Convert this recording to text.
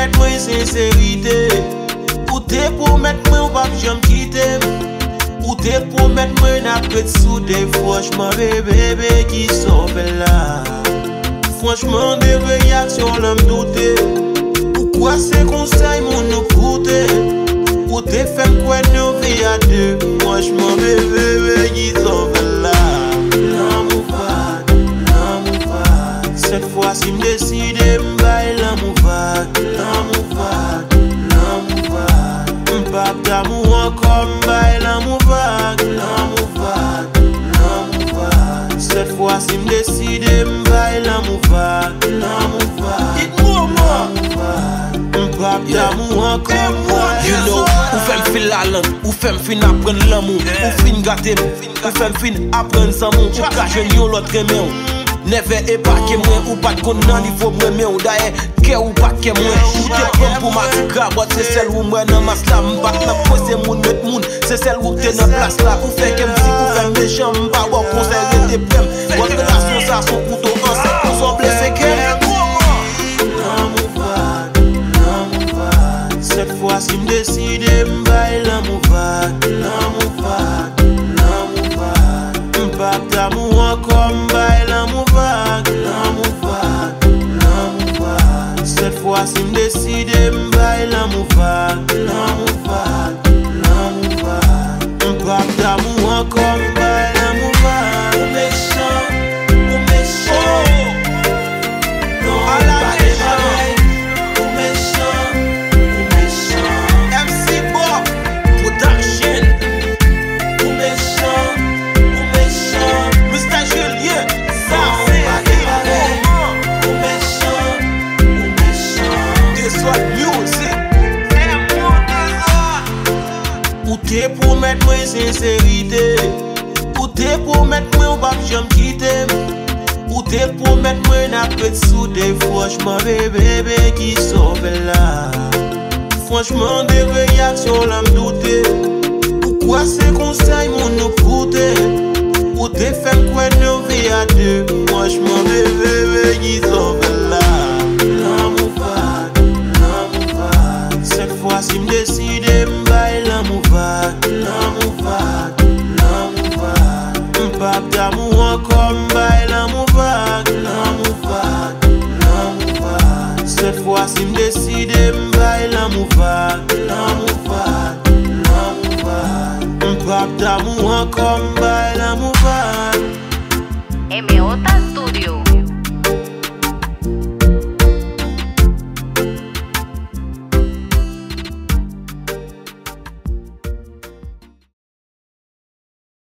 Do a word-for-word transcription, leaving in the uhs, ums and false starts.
Pwomèt mwen senserite. Ou te pwomèt mwen ou p ap janm kite m. Ou te pwomèt mwen n ap ret soude. Franchman, bebe, bebe, kisa w fè la? Franchman, de reyaksyon w lan m doute. Ou kwè se konsèy moun ou koute. Ou te fè m kwè nou vi a de. Franchman, bebe, bebe, kisa w fè la? Lanmou vag, lanmou vag. Sèt fwa si m deside m bay lanmou vag. Lanmou vag, lanmou vag. M p ap damou ankò, m bay lanmou vag. Lanmou vag, lanmou vag. Sèt fwa si m deside m bay lanmou vag. Lanmou vag, lanmou vag. M p ap damou ankò, m bay. You know, ou fè m feel la lang, ou fè m fin aprann lanmou, ou fin gate m. Ou fè m fin aprann zanmi w, ou ka jwenn yon lòt renmen w. Nève epake mwen, ou pa t konn nan nivo m renmen w. Dayè, kè ou pa t kè mwen. Ou te pran m pou madigra, bwat se sèl ou m wè nan mas la. M pa t nan kwen se moun met moun, se sèl ou k te nan plas la. Ou fè kè m di, ou fè m mechan, m pa ba w konsèy, rete prè m. Bwat relasyon sa s on kouto ansent, ou s on blese kè. Lanmou vag, lanmou vag. Sèt fwa si m deside m bay lanmou vag. Lanmou vag, lanmou vag. M p ap damou ankò, m bay lanmou vag. Lanmou vag, lanmou vag. Sèt fwa si m deside m bay lanmou vag. Lanmou vag, lanmou vag. M p ap damou ankò, m bay lanmou vag. Ou mechan, ou mechan. Non, ou pa gen bagay. Ou mechan, ou mechan. M C Bob Production. Ou mechan, ou mechan. Mister Julien, sa se li. Ou mechan, ou mechan. Dezòd Music. Ou te pwomèt mwen senserite. Ou te pwomèt mwen ou p ap janm kite m. Ou te pwomèt mwen n ap ret soude. Franchman, bebe, bebe, kisa w fè la? Franchman, de reyaksyon w lan m doute. Ou kwè se konsèy moun ou koute. Ou te fè m kwè nan vi a de. Franchman, bebe, bebe, kisa w fè la? Lanmou vag, lanmou vag. Sèt fwa si m deside m bay lanmou vag. Lanmou vag, lanmou vag. M p ap damou ankò, m bay lanmou vag. Lanmou vag, lanmou vag. Sèt fwa si m deside m bay lanmou vag. Lanmou vag, lanmou vag. M p ap damou ankò, m bay lanmou vag. M O T A Studio.